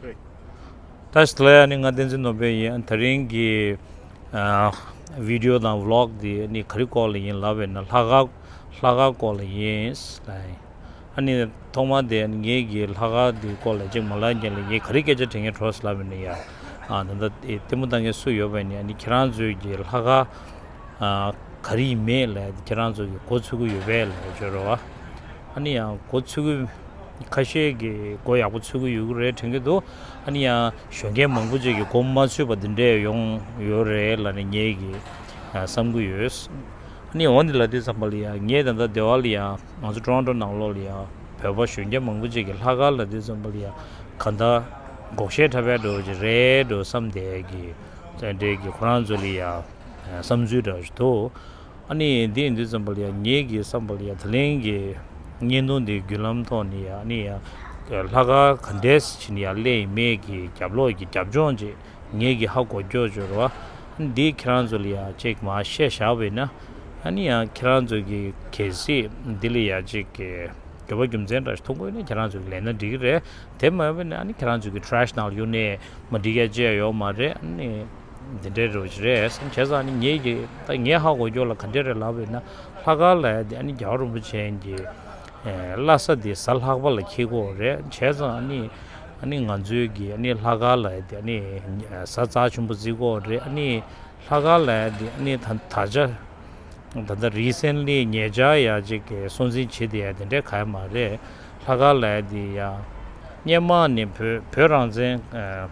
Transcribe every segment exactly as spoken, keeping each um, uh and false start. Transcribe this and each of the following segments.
ད་ཞིག་ལ་ནི་ང་བསྟན་འཛིན་ནོར་བུ་ཡིན། དེ་རིང་གི་ཨ་བི་ཌི་ཡོ་དང་བི་ལོག་འདི་ནི་ག་རེ་སྐོར་ལ་ཡིན་ལབ་པས་ན། ལྷག་དཀར་ལྷག་དཀར་སྐོར་ལ་ཡིན་ལབ་ཡིན། ཨ་ནི་ཐོག་མ་དེ་ངེད་ཀྱི་ལྷག་དཀར་འདི་སྐོར་ལ་ཅིག་མ་ལབ་ཉིན་ལ་ངས་ག་རེ་སྐད་ཆ་དྲི་ངེས་བྲོས་ལབ་པས་ན་ཡ། ཨ་ད་ལྟ་ལྟད་མོ་ལྟ་མཁན་སུ་ཡོད་པས་ནི། ཨ་ནི་ཁྱེད་རང་ཚོའི་གི་ལྷག་དཀར་ཨ་ག་རེ་ཡིན་མེད་ལ་ཁྱེད་རང་ཚོ་གི་མགོ་ཚོད་ཀྱི་ཡོད་པས་ལབ་བརྗོད་རོགས། ཨ་ནི་ཡང་མགོ་ཚོད་ཀྱི་ཁ་ཤས་ཀྱིས་མགོ་ཡག་པོ་ཚོད་ཀྱི་ཡོད་ཀྱི་རེད་དྲན་གྱི་འདུག། ཨ་ནི་ཡང་གཞོན་སྐྱེས་མང་པོ་ཅིག་གིས་མགོ་མ་ཚོད་པ་འདི་འདྲས་ཡོང་ཡོད་རེད་ལབ་ནས་ངེད་ཀྱིས་ཨ་བསམ་གྱི་ཡོད། ཨ་ནི་འོ་འདི་ལབ་དུས་ཙམ་པ་ལ་ཡང་ངས་ད་ལྟ་སྡེ་བ་ལ་ཡང་ང་ཚོ་ཊོ་རོན་ཊོ་ནང་ལོགས་ལ་ཡང་བོད་པ་གཞོན་སྐྱེས་མང་པོ་ཅིག་གིས་ལྷག་དཀར་ལབ་དུས་ཙམ་པ་ལ་ཡང་གང་ལྟར་འགོག་བཤད་འཁྲབ་པའི་འགྲོ་ཅིག་རེད་འགྲོ་བསམ་བསྡད་ཀྱི་དེ་འདྲས་ཀྱི་ཁོ་རང་ཚོ་ལ་ཡང་བསམ་ཚུལ་འདྲ་ཞིག་འདུག། ཨ་ནི་འདི་ཡིན་དུས་ཙམ་པ་ལ་ཡང་ངེད་ཀྱི་བསམ་པ་ལ་ཡང་ད་ལན་གྱི་བརྙན་ཐུང་འདིའི་བརྒྱུད་ལམ་ཐོག་ནས་ཡང་ཨ་ནི་ཡང་ལྷག་དཀར་ག་འདྲས་བྱས་ནས་ཡང་སླེབས་ཡིན་མེད་ཀྱི་རྒྱབ་ལོགས་ཀྱི་རྒྱབ་ལྗོངས་ཅིག་ངེད་ཀྱིས་ཧ་གོ་སྐྱོ་བྱོས་རོགས། འདི་ཁྱེད་རང་ཚོ་ལ་ཡང་ཅིག་མར་བཤད་བཞག་པས་ན། ཨ་ནི་ཡང་ཁྱེད་རང་ཚོ་གི་གལ་སྲིད་འདི་ལ་ཡང་ཅིག་གི་འགྱོད་པ་རྒྱུ་མཚན་འདྲ་ཞིག་མཐོང་གི་ཡོད་ན་ཁྱེད་རང་ཚོ་གི་ལབ་ན་འགྲིག་གི་རེད། དེ་མ་ཡིན་པ་ན་ཨ་ནི་ཁྱེད་རང་ཚོ་གི་ཊེ་རེཤ་ནང་ལ་གཡུག་ནས་མ་འགྲིག་ཡ་ཅི་ཡང་ཡོད་མ་རེད། ཨ་ནི་འདི་འདྲའི་རོ་ཅིག་རེད་བསམ། བྱས་ཙང་ཨ་ནི་ངེད་ཀྱི་ད་ངས་ཧ་གོ་སྐྱོ་ལ་ག་འདྲས་རེད་ལབ་པས་ན། ལྷག་དཀར་ལབ་ཡ་དེ་ཨ་ནི་རྒྱལ་བ་རིན་པོ་ཆེ་གི་ཨེ་བླ་གཟའ་དེ་གཟའ་ལྷག་པ་ལ་འཁེལ་གྱི་ཡོད་རེད། བྱས་ཙང་ཨ་ནི་ཨ་ནི་ང་ཚོའི་གི་ཨ་ནི་ལྷག་དཀར་ལབ་ཡ་དེ་ཨ་ནི་གཟའ་རྩ་ཆེན་པོ་བརྩི་གི་ཡོད་རེད། ཨ་ནི་ལྷག་དཀར་ལབ་ཡ་དེ་ཨ་ནི་ད་ད་ཆ་ད་ལྟ་རི་སེན་ལི་ཉེ་ཆར་ཡ་ཅིག་གི་སྲུང་བརྩི་བྱེད་བསྡད་ཡ་དེ་འདྲས་གང་ཡང་མ་རེད། ལྷག་དཀར་ལབ་ཡ་དེ་ཡ་སྔོན་མ་ནས་བོད་བོད་རང་བཙན་ཨ་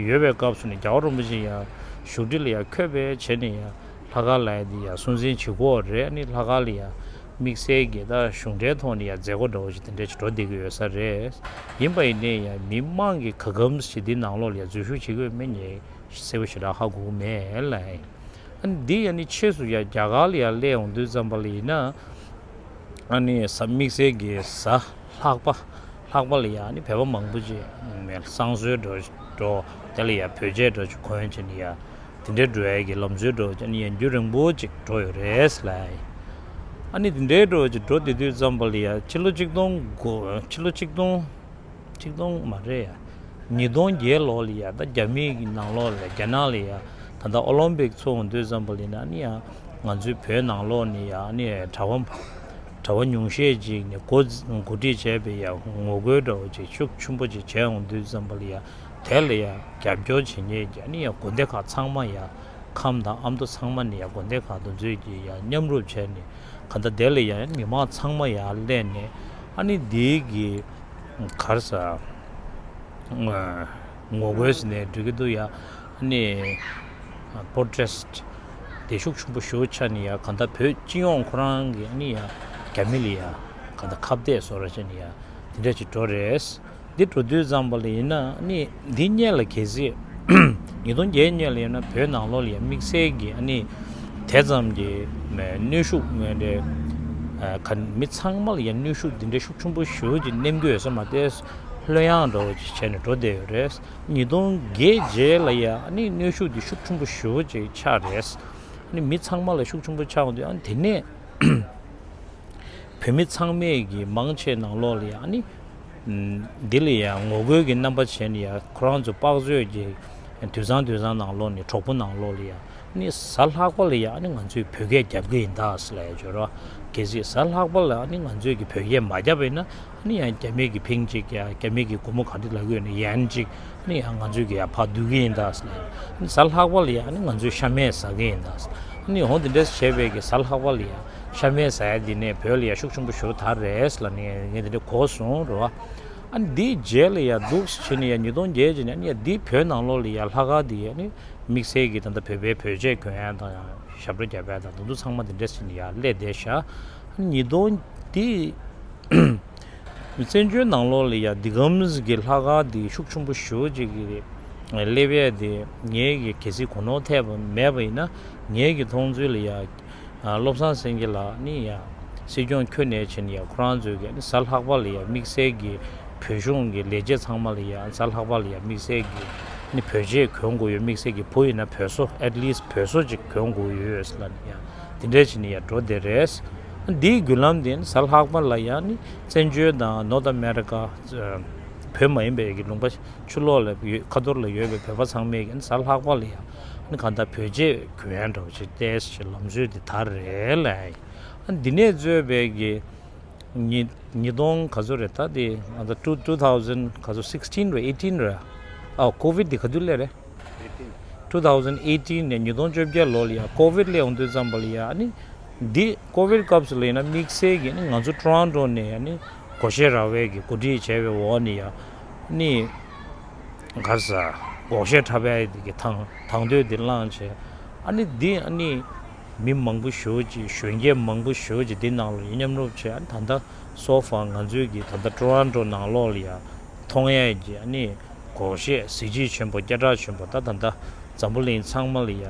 ཡོད་པའི་སྐབས་སུ་ནས་རྒྱལ་བ་རིན་པོ་ཆེ་ཡ་བཞུགས་ཁྲི་ལ་ཡ་འཁོད་པའི་བྱས་ནས་ཡ་ལྷག་དཀར་ལབ་ཡ་དེ་ཡ་སྲུང་བརྩི་བྱེད་ཀྱི་ཡོད་རེད། ཨ་ནི་ལྷག་དཀར་ལ་ཡ་དམིགས་བསལ་གྱི་ད་གཞུང་འབྲེལ་ཐོག་ནས་ཡ་མཛད་སྒོ་འདྲ་བོ་ཞིག་དེ་འདྲས་ཅིག་འགྲོ་བསྡད་ཀྱི་ཡོད་ས་རེད། ཡིན་པ་ཡིན་ནའི་ཡ་མི་མང་གིས་ག་གམ་ཞིག་འདི་ནང་ལོགས་ལ་ཡ་འཛུལ་ཞུགས་བྱེད་ཀྱི་ཡོད་མེད་ངས་གསལ་པོ་ཞེ་དྲག་ཧ་གོ་གི་མེད་ལབ་ཡིན། ཨ་ནི་འདི་ཡ་ནི་ཕྱིས་སུ་ཡ་རྒྱ་གར་ལ་ཡ་སླེབས་ཡོང་དུས་ཙམ་པ་ལ་ཡིན་ན། ཨ་ནི་གཟའ་དམིགས་བསལ་གྱི་གཟའ་ལྷག་པ། ལྷག་པ་ལ་ཡ་ཨ་ནི་བོད་པ་མང་པོ་ཅིག་བསང་གསོལ་འགྲོ་འགྲོ། དེ་ལ་ཡ་བོད་ཆས་འགྲོ་ཅིག་གོན་བྱས་ནས་ཡ་དེ་འདྲའི་འགྲོ་ཡ་གི་ལམ་སྲོལ་འགྲོ་ཅིག་ཨ་ནི་ཡ་རྒྱུན་རིང་པོ་ཅིག་འགྲོ་ཡོད་རེད་ལབ་ཡ། ཨ་ནི་དེ་འདྲའི་འགྲོ་ཅིག་འགྲོ་བསྡད་དུས་ཙམ་པ་ལ་ཡ་ཕྱི་ལོ་ཆིག་སྟོང་དགུ་ཕྱི་ལོ་ཆིག་སྟོང་ཆིག་སྟོང་མ་རེད་ཡ། ཉིས་སྟོང་བརྒྱད་ལོ་ལ་ཡ་ད་རྒྱ་མི་གི་ནང་ལོགས་ལ་རྒྱ་ནག་ལ་ཡ་ད་ལྟ་ཨོ་ལིམ་པིག་ཚོགས་ཡོང་དུས་ཙམ་པ་ལ་ཡིན་ན་ཨ་ནི་ཡ་ང་ཚོའི་བོད་ནང་ལོགས་ནས་ཡ་ཨ་ནི་གྲྭ་པ་གྲྭ་པ་ཉུང་ཤས་ཅིག་ནས་འགོ་འགོ་ཁྲིད་བྱས་པའི་ཡ་ངོ་རྒོལ་འདྲ་བོ་ཅིག་ཤུགས་ཆེན་པོ་ཅིག་བྱས་ཡོང་དུས་ཙམ་པ་ལ་ཡ་དེ་ལ་ཡ་རྒྱབ་སྐྱོར་བྱེད་མཁན་གྱི་ཨ་ནི་ཡ་དགོན་སྡེ་ཁག་ཚང་མ་ཡ་ཁམས་དང་ཨ་མདོ་ཚང་མ་ནས་ཡ་དགོན་སྡེ་ཁག་དེ་ཚོས་ཀྱི་ཡ་མཉམ་རུབ་བྱས་ནས་གང་ལྟར་དེ་ལ་ཡ་མི་མང་ཚང་མ་ཡར་སླེབས་ནས་ཨ་ནི་འདི་གི་ག་རེ་ཟ། ངོ་རྒོལ་ཟེར་ནས་འགྲིག་གི་འདུག་ཡ། ཨ་ནི་པོ་རོ་ཊེ་སི་ཊི་དེ་ཤུགས་ཆེན་པོ་ཞེ་པོ་ཆགས་ནས་ཡ་གང་ལྟར་བོད་སྤྱི་ཡོངས་ཁོ་རང་གི་ཨ་ནི་ཡ་རྒྱ་མི་ལ་ཡ་གང་ལྟར་ཁ་གཏད་བཟོ་འདྲ་བྱས་ནས་ཡ་དེ་འདྲ་ཅིག་འགྲོ་རེད། འདི་འགྲོ་དུས་ཙམ་པ་ལ་ཡིན་ན་ཨ་ནི་འདི་སྔོན་ལ་གལ་སྲིད་ཉིས་སྟོང་བརྒྱད་སྔོན་ལ་ཡིན་ན་བོད་ནང་ལོགས་ལ་ཡ་དམིགས་བསལ་གྱི་ཨ་ནི་དེ་ཙམ་གྱི་མ་གནོན་ཤུགས་མ་འདྲ་ཨ་ག་མི་ཚང་མ་ལ་ཡ་གནོན་ཤུགས་འདི་འདྲའི་ཤུགས་ཆེན་པོ་ཞེ་པོ་ཅིག་བསྣན་གྱི་ཡོད་ས་མ་རེད། ལྷོད་ཡངས་འདྲ་བོ་ཅིག་བྱས་ནས་འགྲོ་བསྡད་ཡོད་རེད། ཉིས་སྟོང་བརྒྱད་རྗེས་ལ་ཡ་ཨ་ནི་གནོན་ཤུགས་འདི་ཤུགས་ཆེན་པོ་ཞེ་པོ་ཅིག་ཆགས་རེད། ཨ་ནི་མི་ཚང་མ་ལ་ཤུགས་ཆེན་པོ་ཆགས་ཡོང་དུས་ཨ་ནི་དེ་ནས་བོད་མི་ཚང་མས་ཀྱི་མང་ཆེ་ནང་ལོགས་ལ་ཡ་ཨ་ནི་འདི་ལ་ཡ་ངོ་རྒོལ་གྱི་རྣམ་པ་བྱས་ནས་ཡ་ཁོ་རང་ཚོ་དཔག་ཚོད་ཀྱི་དུད་ཚང་དུད་ཚང་ནང་ལོགས་ནས་གྲོགས་པོ་ནང་ལོགས་ལ་ཡ་ཨ་ནི་གཟའ་ལྷག་པ་ལ་ཡ་ཨ་ནི་ང་ཚོས་བོད་སྐད་རྒྱབ་ཀྱི་ཡིན་ད་ཟེར་ལབ་ཡ་བརྗོད་རོགས། གལ་སྲིད་གཟའ་ལྷག་པ་ལ་ཨ་ནི་ང་ཚོས་ཀྱི་བོད་སྐད་མ་རྒྱབ་པ་ཡིན་ན། ཨ་ནི་ཡང་རྒྱ་མི་གི་ཕིང་གཅིག་ཡ་རྒྱ་མི་གི་སྒོར་མོ་ག་འདྲ་ལབ་ཀྱི་ཡོད་ན་ཡན་གཅིག་ཨ་ནི་ཡང་ང་ཚོས་ཀྱི་ཡ་ཕར་བསྡུ་གི་ཡིན་ད་ཟེར་ནས། ཨ་ནི་གཟའ་ལྷག་པ་ལ་ཡ་ཨ་ནི་ང་ཚོས་ཤ་མེད་ཟ་གི་ཡིན་ད་ཟེར། ཨ་ནི་འོ་འདི་འདྲས་བྱས་པའི་གི་གཟའ་ལྷག་པ་ལ་ཡ་ཤ་མེད་ཟ་ཡ་འདི་ནས་བོད་ལ་ཡ་ཤུགས་ཆེན་པོ་ཞེ་པོ་དར་རེད་ཟེར་ལབ་ནས་ངས་འདི་འདྲས་གོ་སོང་རེད་བ། ཨ་ནི་འདིའི་རྗེས་ལ་ཡ་འདུག་སེ་བྱས་ནས་ཡ་ཉིས་སྟོང་བརྒྱད་བྱས་ནས་ཨ་ནི་ཡ་འདི་བོད་ནང་ལོགས་ལ་ཡ་ལྷག་དཀར་འདི་ཡ་ཨ་ནི་དམིགས་བསལ་གྱི་ད་ལྟ་བོད་པའི་བོད་ཆས་གྱོན་ཡ་དང་ཞབས་བྲོ་རྒྱབ་ཡ་དང་དེ་ཚོ་ཚང་མ་འདི་འདྲས་བྱས་ནས་ཡ་སླེབས་བསྡད་ཤག་ཨ་ནི་ཉིས་སྟོང་འདི། བཙན་བྱོལ་ནང་ལོགས་ལ་ཡ་འདི་གམ་གྱི་ལྷག་དཀར་འདི་ཤུགས་ཆེན་པོ་ཞེ་པོ་ཅིག་གི་སླེབས་ཡས་དེ་ངའི་གི་གལ་སྲིད་གོ་ནོར་ཐེབས་པ་མེད་པ་ཡིན་ན། ངའི་གི་མཐོང་ཚུལ་ལ་ཡ་བློ་བཟང་སེང་གེ་ལགས་ནི་ཡ་སྲིད་སྐྱོང་ཁྱོན་ནས་བྱས་ནས་ཡ་ཁོ་རང་ཚོའི་གི་ནི་གཟའ་ལྷག་པ་ལ་ཡ་དམིགས་བསལ་གྱི་བོད་གཞུང་གི་ལས་བྱེད་ཚང་མ་ལ་ཡ་གཟའ་ལྷག་པ་ལ་ཡ་དམིགས་བསལ་གྱི་ནི་བོད་ཆས་གྱོན་དགོས་ཡོད། དམིགས་བསལ་གྱི་བུ་ཡིན་ན་བོད་སོ་at least བོད་སོ་ཅིག་གྱོན་དགོས་ཡོད་ལབ་ནས་ཡ་དེ་འདྲས་བྱས་ནས་ཡ་འགྲོ་བསྡད་རེད། འདིའི་བརྒྱུད་ལམ་དེ་ནི་གཟའ་ལྷག་པ་ལ་ཡང་ནི་བཙན་བྱོལ་དང་North America ཨ་ བོད་མ་ཡིན་པའི་གི་ལུང་པ་ཕྱི་ལོགས་ལ་ཡོད། ཁ་ཐོར་ལ་ཡོད་པའི་བོད་པ་ཚང་མས་གི་གཟའ་ལྷག་པ་ལ་ཡ་ཨ་ནི་གང་ལྟར་བོད་ཆས་གྱོན་ཡ་འདྲ་བོ་ཅིག་ཏོག་ཙམ་ལམ་སྲོལ་དེ་དར་རེད་ལབ་ཡ་ཡིན། ཨ་ནི་འདི་ནས་བཟོས་པའི་གི་ཉིས་ཉིས་སྟོང་ག་ཚོད་རེད། ད་དེ་ང་ཚོ་two two thousand ག་ཚོད་sixteen རེད། eighteen རེད། ཨ་ཀོ་བིད་དེ་ག་དུས་སླེབས་རེད། two thousand eighteen ནས་ཉིས་སྟོང་བཅོ་བརྒྱད་ལོ་ལ་ཡ་ཀོ་བིད་སླེབས་ཡོང་དུས་ཙམ་པ་ལ་ཡ་ཨ་ནི་འདི་ཀོ་བིད་སྐབས་སུ་ལ་ཡིན་ན་དམིགས་བསལ་གྱི་ཨ་ནི་ང་ཚོ་ཊོ་རོན་ཊོ་ནས་ཨ་ནི་སྒོར་གཞས་ར་བའི་གི་གོ་སྒྲིག་བྱས་པའི་འོག་ནས་ཡ་ཨ་ནི་ག་རེ་ཟ་སྒོར་གཞས་འཁྲབ་ཡ་དེ་གི་དང་དང་དོད་དེ་བླངས་བྱས། ཨ་ནི་འདི་ཨ་ནི་མི་མང་པོ་ཞེ་པོ་ཅིག་གཞོན་སྐྱེས་མང་པོ་ཞེ་པོ་ཅིག་འདི་ནང་ལ་མཉམ་རུབ་བྱས། ཨ་ནི་ད་ལྟ་སོ་ཕར་ང་ཚོའི་གི་ད་ལྟ་ཊོ་རོན་ཊོ་ནང་ལོགས་ལ་ཡ་མཐོང་ཡ་གི་ཨ་ནི་སྒོར་གཞས་གཟི་བརྗིད་ཆེན་པོ་སྐད་གྲགས་ཆེན་པོ་ད་ད་ལྟ་འཛམ་བུ་གླིང་ཚང་མ་ལ་ཡ་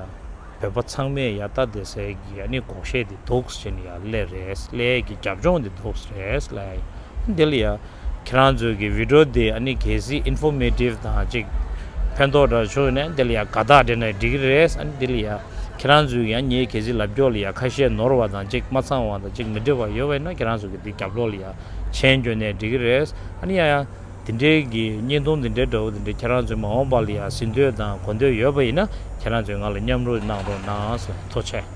བོད་པ་ཚང་མས་ཡ་ལྟ་བསྡད་སའི་གི་ཨ་ནི་སྒོར་གཞས་དེ་འདུག་ཟེར་ནས་ཡ་སླེབས་རེད། སླེབས་ཡ་གི་རྒྱབ་ལྗོངས་དེ་འདུག་རེད་ལབ་ཡ་ཡིན། འདི་ལ་ཡ་ཁྱེད་རང་ཚོའི་གི་བི་ཌི་ཡོ་དེ་ཨ་ནི་གལ་སྲིད་ཨིན་ཕོར་མེ་ཊིབ་དང་ཅིག་ཕན་ཐོགས་འདྲ་བྱུང་ན་འདི་ལ་ཡ་དགའ་རྟགས་སྤྲད་ན་འགྲིག་གི་རེད། ཨ་ནི་འདི་ལ་ཡ་ཁྱེད་རང་ཚོའི་ཡང་ངའི་གལ་སྲིད་ལབ་རྒྱུ་ལ་ཡ་ཁ་ཤས་ནོར་བ་དང་ཅིག་མ་ཚང་བ་དང་ཅིག་མི་འགྲིག་པ་ཡོད་པ་ཡིན་ན་ཁྱེད་རང་ཚོ་གི་འདི་རྒྱབ་ལོགས་ལ་ཡ་མཆན་བསྐྱོན་ནས་འགྲིག་གི་རེད། ཨ་ནི་ཡ་ཡ་འདི་འདྲའི་གི་བརྙན་ཐུང་འདི་འདྲའི་འདྲ་བོ་འདི་འདྲ་ཁྱེད་རང་ཚོའི་མ་འོངས་པ་ལ་ཡ་གཟིགས་འདོད་དང་གོ་འདོད་ཡོད་པ་ཡིན་ན་ཁྱེད་རང་ཚོས་ང་ལ་མཉམ་རུབ་གནང་རོགས་གནང་ཟེར། ཐུགས་རྗེ་ཆེ།